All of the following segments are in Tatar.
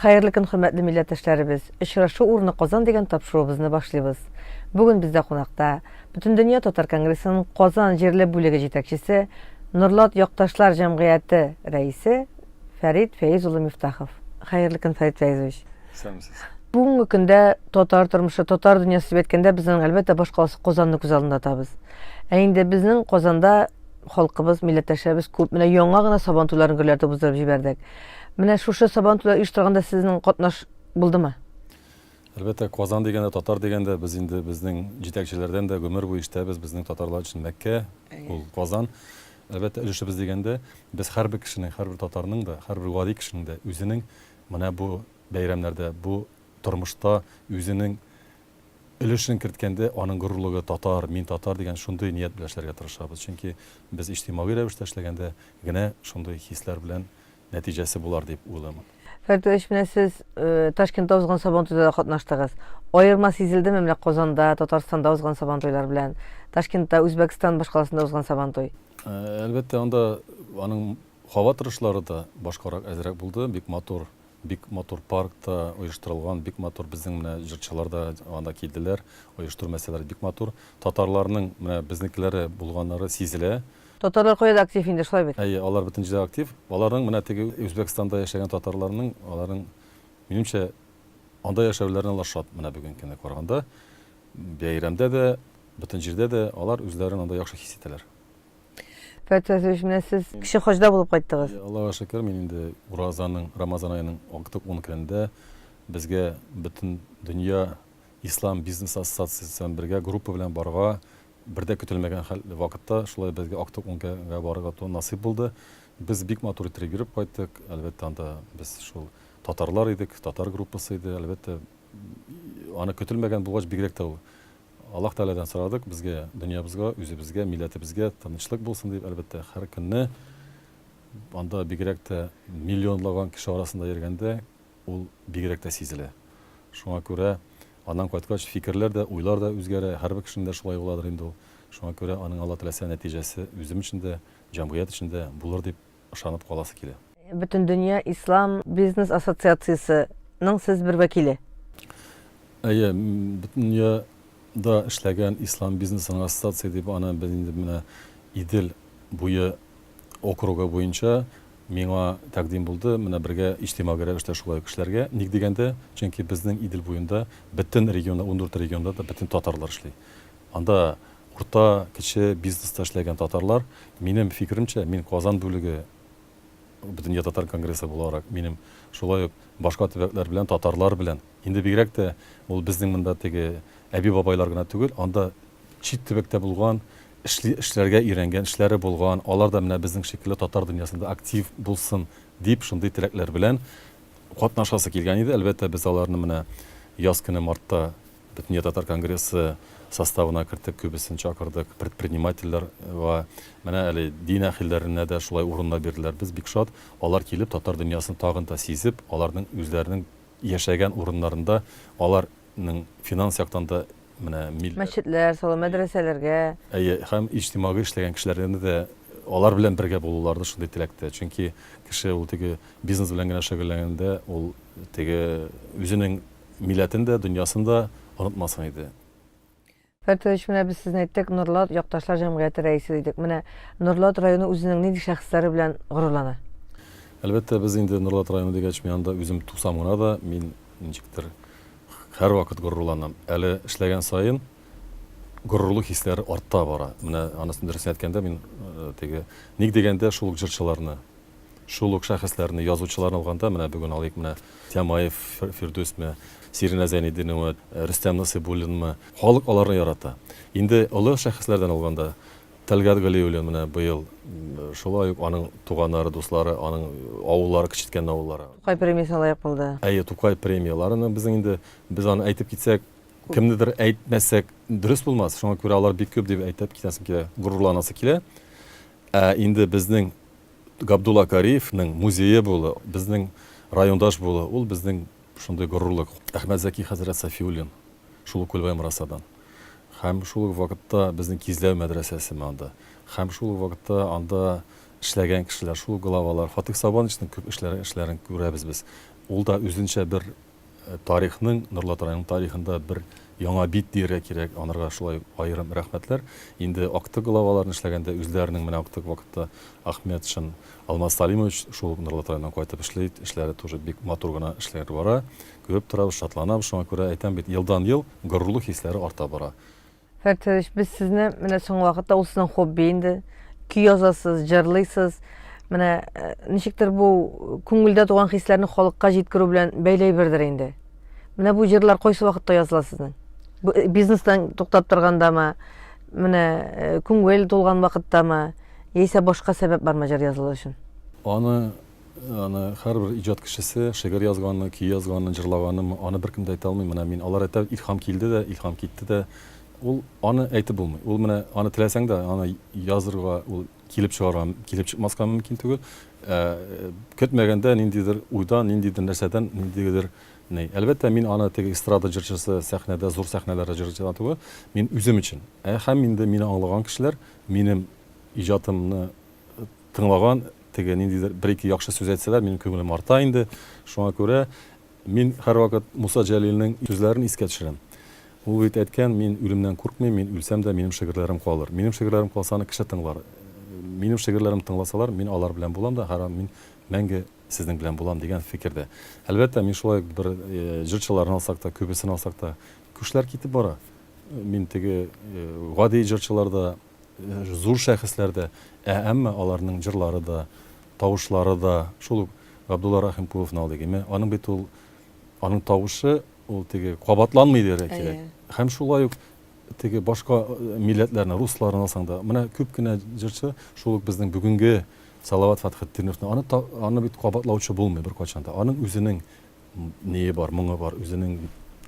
Хәерле көн, хөрмәтле милләттәшләребез! Очрашу урыны Казан дигән тапшыруыбызны башлыйбыз. Бүген бездә кунакта Бөтендөнья татар конгрессының Казан җирле бүлеге җитәкчесе, Норлат якташлар җәмгыяте рәисе Фәрит Фәиз улы Мифтахов. Хәерле көн, Фәрит Фәизович! Исәнмесез. Бүгенге көндә татар тормышы, татар дөньясы дип әйткәндә, без аның, әлбәттә, башкаласы Казанны күз алдында тотабыз. Ә инде безнең Казанда халкыбыз, милләттәшләребез күп. Менә яңа гына Сабан туйларын гөрләтеп уздырып җибәрдек. Менә шушы Сабан туйлар оештырганда сезнең катнаш булдымы? Әлбәттә, Казан дигәндә, татар дигәндә, без инде безнең җитәкчеләрдән дә гомер буе ишетәбез, безнең татарлар өчен Мәккә, ул Казан. Әлбәттә, өлешебез дигәндә, без һәрбер кешенең, һәрбер татарның да, һәрбер гади кешенең дә үзенең менә бу бәйрәмнәрдә, бу тормышта үзенең өлешен керткәндә, аның горурлыгы татар, мин татар дигән шундый ният белән эшләргә тырышабыз. Чөнки без иҗтимагый рәвештә эшләгәндә генә шундый хисләр белән нәтиҗәсе булар дип уйлыйм. Фәрдүәч, менә сез Ташкентта узган Сабантуйда да катнаштыгыз. Аерма сизелдеме менә Казанда, Татарстанда узган Сабантуйлар белән? Ташкентта, Үзбәкстан башкаласында узган Сабантуй? Әлбәттә, анда аның һава торышлары да башкарак әзрәк булды. Бик матур, бик матур паркта оештырылган, бик матур безнең менә җырчылар да анда килделәр. Оештыру мәсьәләләре бик матур. Татарларның менә безнекеләре булганнары сизелә. Татарлар кая да актив инде, шулай бит? Әйе, алар бөтен җирдә актив. Аларның менә теге Үзбәкстанда яшәгән татарларның, аларның, минемчә, анда яшәүләренә алар шат менә бүгенге көнгә караганда. Бәйрәмдә дә, бөтен җирдә дә алар үзләрен анда яхшы хис итәләр. Фәрит Фәйзович, менә сез Кече Хаҗда булып кайттыгыз. Әйе, Аллага шөкер, мин инде уразаның, Рамазан аеның актык ун көнендә безгә бөтен дөнья ислам бизнес ассоциациясе белән бергә группа белән барырга Бер дә көтелмәгән хәл вакытта шулай безгә актык уңгә барырга насыйп булды. Без бик матур иттереп йөреп кайттык. Әлбәттә, анда без шул татарлар идек, татар группасы иде. Әлбәттә, аны көтелмәгән булгач, бигрәк тә ул. Аллаһ Тәгаләдән сорадык, безгә, дөньябызга, үзебезгә, милләтебезгә тынычлык булсын дип, әлбәттә, һәр көнне анда бигрәк тә миллионлаган кеше арасында йөргәндә, Ул бигрәк тә сизелә. Шуңа күрә аннан кайткач фикерләр дә, уйлар да үзгәрә, һәрбер кешенең дә шулай буладыр инде ул. Шуңа күрә аның, Алла теләсә, нәтиҗәсе үзем өчен дә, җәмгыять өчен дә булыр дип ышанып каласы килә. Бөтендөнья ислам бизнес ассоциациясе ның сез бер вәкиле. Әйе, бөтендөньяда эшләгән ислам бизнесының ассоциация дип аны без инде менә Идел буе округы буенча миңа тәкъдим булды, менә бергә иҗтимагый рәвештә шулай ук эшләргә. Ник дигәндә, чөнки безнең Идел буенда бөтен регионда, 14 регионда да бөтен татарлар эшли. Анда урта, кече бизнеста эшләгән татарлар, минем фикеремчә, мин Казан бүлеге Бөтендөнья татар конгрессы буларак, минем шулай ук башка төбәкләр белән, татарлар белән, инде бигрәк тә ул безнең монда теге әби-бабайлар гына түгел, анда чит төбәктә булган, эшли, эшләргә өйрәнгән, эшләре булган, алар да менә безнең шикелле татар дөньясында актив булсын дип, шундый теләкләр белән катнашасы килгән иде. Әлбәттә, без аларны менә яз көне мартта Бөтендөнья татар конгрессы составына кертеп, күбесен чакырдык, предпринимательләргә, менә әле дин әһелләренә дә шулай урыннар бирделәр. Без бик шат, алар килеп, татар дөньясын тагын да сизеп, аларның үзләренең яшәгән урыннарында алар ның финанс яктан да менә мил. Мәчетләр салу, мәдрәсәләргә. Әйе, һәм иҗтимагый эшләгән кешеләрне дә алар белән бергә булуларны шундый теләктә. Чөнки кеше ул теге бизнес белән генә шөгыльләнгәндә, ул теге үзенең милләтен дә, дөньясын да онытмасын иде. Фәртович, менә без сезне әйттек, Норлат якташлар җәмгыяте рәисе дидек. Менә Норлат районы үзенең нинди шәхесләре белән горурлана? Әлбәттә, без инде Норлат районы дигәч, мин анда үзем тусам гына да, мин ничектер һәрвакыт горурланам. Әле эшләгән саен горурлык хисләре арта бара. Менә анысын дөресен әйткәндә, мин э, теге ник дигәндә шул ук җырчыларны, шул ук шәхесләрне, язучыларны алганда, менә бүген алыйк менә Тямаев Фирдүсме, Сиринә Зәйнетдинова, э, Рөстәм Насыйбуллинмы, халык аларны ярата. Инде олы шәхесләрдән алганда, Тәлгать Галиуллин менә быел шулай ук аның туганнары, дуслары, аның авыллары, Кечеткән авыллары. Тукай премиясенә лаек булды. Әйе, Тукай премияләренең безнең инде, без аны әйтеп китсәк, кемнедер әйтмәсәк, дөрес булмас. Шуңа күрә алар бик күп дип әйтеп китәсем килә, горурланасы килә. Ә инде безнең Габдулла Кариевның музее булу, безнең райондаш булу, ул безнең шундый горурлык. Әхмәтзәки хәзрәт Сафиуллин, шул ук Күлбай Морасадан. Һәм шул ук вакытта безнең Кизләү мәдрәсәсе анда. Һәм шул ук вакытта анда эшләгән кешеләр, шул ук главалар, Фатыйх Сабановичның күп эшләре, эшләрен күрәбез без. Ул да үзенчә бер тарихның, Норлат районының тарихында бер яңа бит дияргә кирәк, анарга шулай ук аерым рәхмәтләр. Инде актык главаларын эшләгәндә үзләренең менә актык вакытта Ахметшин Алмаз Салимович шул ук Норлат районыннан кайтып эшли, эшләре тоже бик матур гына эшләр бара. Күреп торабыз, шатланабыз, шуңа күрә әйтәм бит, елдан-ел горурлык хисләре арта бара. Фәрит Фәритович, без сезне менә соңгы вакытта ул сезнең хобби инде. Көй язасыз, җырлыйсыз. Менә э, ничектер бу күңелдә туган хисләрне халыкка җиткерү белән бәйле әйбердер инде. Менә бу җырлар кайсы вакытта языла сезнең? Бу э, бизнестан туктап торгандамы? Менә э, күңел тулган вакыттамы? Яисә башка сәбәп бармы җыр язылу өчен? Аны Аны һәрбер иҗат кешесе, шигырь язганны, көй язганны, җырлаганны, аны беркем дә әйтә алмый. Менә мин, алар әйтә, илһам килде дә, илһам китте дә. Ул аны әйтеп булмый. Ул менә аны теләсәң дә, аны язырга, ул килеп чыгарга, килеп чыкмаска мөмкин түгел. Ә, көтмәгәндә ниндидер уйдан, ниндидер нәрсәдән, ниндидер ни. Әлбәттә, мин аны теге эстрада җырчысы, сәхнәдә, зур сәхнәләрдә җырчы түгел. Мин үзем өчен. Ә һәм инде мине аңлаган кешеләр, минем иҗатымны тыңлаган, теге ниндидер бер-ике яхшы сүз әйтсәләр, минем күңелем арта инде. Шуңа күрә мин һәрвакыт Муса Җәлилнең сүзләрен искә төшерәм. Ул бит әйткән, мин үлемнән куркмыйм, мин үлсәм дә, минем шигырьләрем калыр. Минем шигырьләрем калса, аны кеше тыңлар. Минем шигырьләрем тыңласалар, мин алар белән булам да, һәр мин мәңге сезнең белән булам дигән фикердә. Әлбәттә, мин шулай ук бер җырчыларны алсак та, күбесен алсак та, күшләр китеп бара. Мин теге гади җырчылар да, зур шәхесләр дә, ә әмма аларның җырлары да, тавышлары да, шул ук Габдулла Рәхимкуловны алыйк, име, аның бит ул, аның тавышы ул теге кабатланмый дияргә кирәк. Һәм шулай ук теге башка милләтләрне, русларны алсаң да, менә күп кенә җырчы, шул ук безнең бүгенге Салават Фәтхетдиновны, аны, аны бит кабатлаучы булмый беркайчан да. Аның үзенең ние бар, моңы бар, үзенең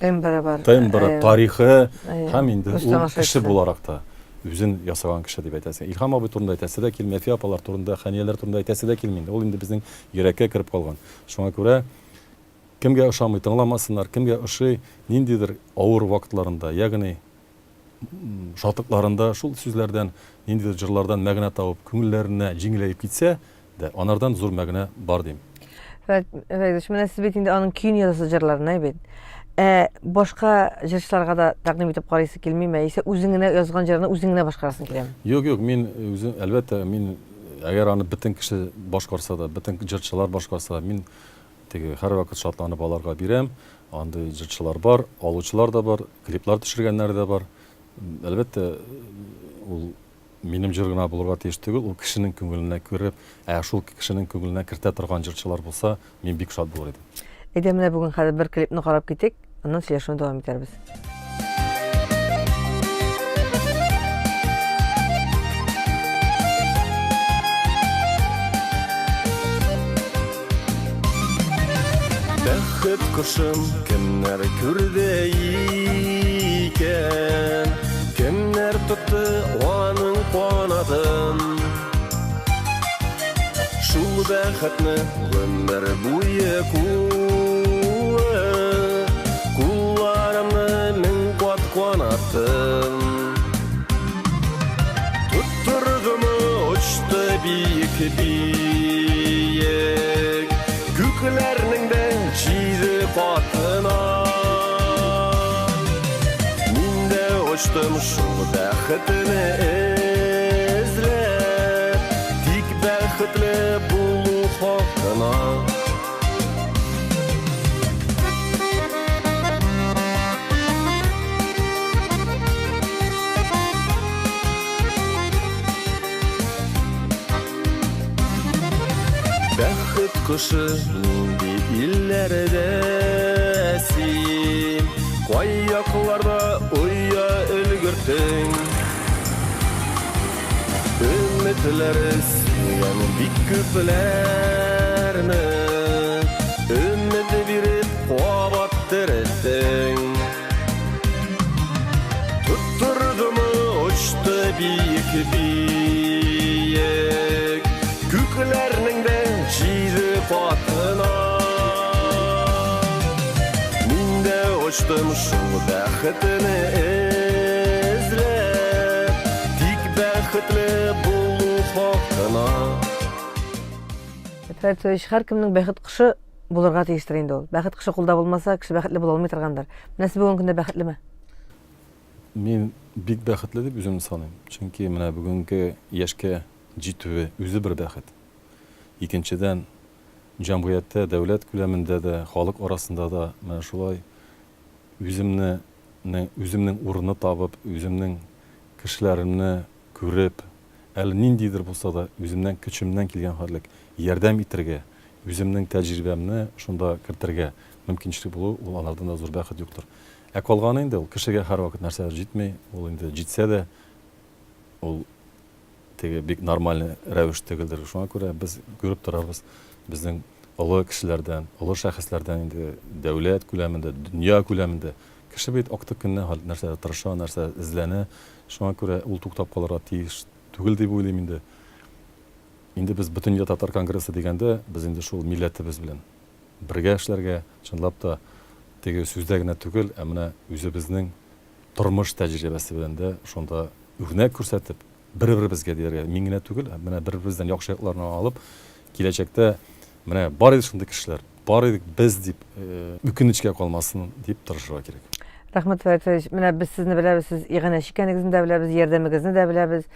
тембры бар, тембры, тарихы һәм инде ул кеше буларак та үзен ясаган кеше дип әйтәсең. Илһам абый турында әйтәсе дә килми, Әфия апалар турында, Хәнияләр турында әйтәсе дә килми инде. Ул инде безнең йөрәккә кереп калган. Шуңа күрә кемгә ошамый, тыңламасыннар, кемгә ошый, ниндидер авыр вакытларында, ягъни шатлыкларында шул сүзләрдән, ниндидер җырлардан мәгънә табып, күңелләренә җиңеләеп китсә дә, анардан зур мәгънә бар дим. Фәрит, менә сез бит инде аның көен язасыз җырларына бит. Ә башка җырчыларга да тәкъдим итеп карыйсы килмиме? Яисә үзең генә язган җырны үзең генә башкарасың киләме? Юк, юк, мин үзем, әлбәттә, мин әгәр аны бөтен кеше башкарса да, бөтен җырчылар башкарса, мин теге һәрвакыт шатланып аларга бирәм. Андый җырчылар бар, алучылар да бар, клиплар төшергәннәре дә бар. Әлбәттә, ул минем җыр гына булырга тиеш түгел, ул кешенең күңеленә кереп, ә шул кешенең күңеленә кертә торган җырчылар булса, мин бик шат булыр идем. Әйдә, менә бүген хәзер бер клипны карап китик, аннан сөйләшүне дәвам итәрбез. Бәхет кошын кемнәр күрде икән? Кемнәр тотты аның канатын? Шул бәхетне гомер буе куып, Кулларымны мең кат канаттым. Тоттырдымы очты биек биек, Күкләрнең дә җиде катына. Мин дә очтым шул бәхетне эзләп, Тик бәхетле булу хакына. Бәхет кошы нинди илләрдә син? Кай якларда оя өлгерттең? Өметләр сөйгән бик күпләрне Өмет биреп кабат терелттең. Тоттырдымы очты биек биек Күкләрнең дә җиде катына. Мин дә очтым шул бәхетне эзләп, Тик бәхетле булу хакына. Фәрит Фәритович, һәркемнең бәхет кошы булырга тиештер инде ул. Бәхет кошы кулда булмаса, кеше бәхетле була алмый торгандыр. Менә сез бүгенге көндә бәхетлеме? Мин бик бәхетле дип үземне саныйм. Чөнки менә бүгенге яшькә җитүе үзе бер бәхет. Икенчедән, җәмгыятьтә, дәүләт күләмендә дә, халык арасында да менә шулай үземне, үземнең урыны табып, үземнең кешеләремне күреп, әле ниндидер булса да үземнән көчемнән килгән хәтлек ярдәм итергә, үземнең тәҗрибәмне шунда кертергә мөмкинчелек булу, ул анардан да зур бәхет юктыр. Ә калганы инде ул кешегә һәрвакыт нәрсәдер җитми, ул инде җитсә дә, ул теге бик нормальный рәвеш түгелдер. Шуңа күрә без күреп торабыз, безнең олы кешеләрдән, олы шәхесләрдән инде дәүләт күләмендә, дөнья күләмендә кеше бит актык көннән нәрсәдер тырыша, нәрсәдер эзләнә. Шуңа күрә ул туктап калырга тиеш түгел дип уйлыйм инде. Инде без Бөтендөнья татар конгрессы дигәндә, без инде шул милләтебез белән бергә эшләргә, чынлап та теге сүздә генә түгел, ә менә үзебезнең тормыш тәҗрибәсе белән дә шунда үрнәк күрсәтеп, бер-беребезгә дияргә, мин генә түгел, ә менә бер-беребездән яхшы якларны алып, киләчәктә менә бар иде шундый кешеләр, бар идек без дип үкенечкә калмасын дип тырышырга кирәк. Рәхмәт, Фәрит Фәритович. Менә без сезне беләбез, сез иганәче икәнегезне дә беләбез, ярдәмегезне дә беләбез.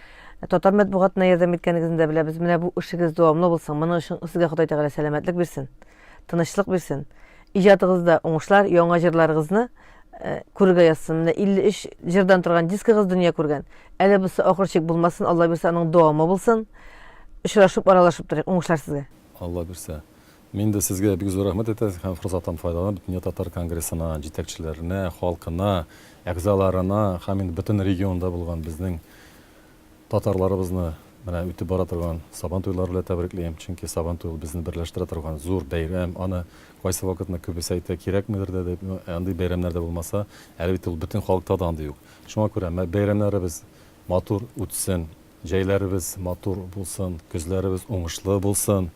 Татар матбугатына ярдәм иткәнегезне дә беләбез. Менә бу эшегез дәвамлы булсын. Моның өчен сезгә Ходай Тәгалә сәламәтлек бирсен, тынычлык бирсен. Иҗатыгызда уңышлар, яңа җырларыгызны э, күрергә язсын. Менә 53 җырдан торган дискыгыз дөнья күргән. Әле бусы ахыр чик булмасын, Алла бирсә, аның дәвамы булсын. Очрашып, аралашып торыйк. Уңышлар сезгә. Алла бирсә. Мин дә сезгә бик зур рәхмәт әйтәм һәм форсаттан файдаланып, Бөтендөнья татар конгрессына, җитәкчеләренә, халкына, әгъзаларына һәм инде бөтен регионда булган безнең татарларыбызны менә үтеп бара торган Сабан туйлары белән тәбриклим. Чөнки Сабан туй ул безне берләштерә торган зур бәйрәм. Аны кайсы вакытны күбесе әйтә, кирәкмидер дә дип, андый бәйрәмнәр дә булмаса, әле бит ул бөтен халыкта да андый юк. Шуңа күрә бәйрәмнәребез матур үтсен, җәйләребез матур булсын, көзләребез уңышлы булсын.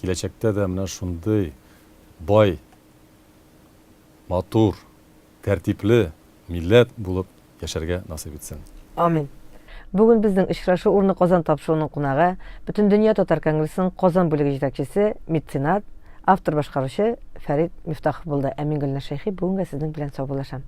Киләчәктә дә менә шундый бай, матур, тәртипле милләт булып яшәргә насыйп итсен. Амин. Бүген безнең очрашу урыны Казан тапшыруының кунагы, Бөтендөнья татар конгрессының Казан бүлеге җитәкчесе, меценат, автор-башкаручы Фәрит Мифтахов булды. Ә мин Гөлназ Шәйхи бүгенгә сезнең белән саубуллашам.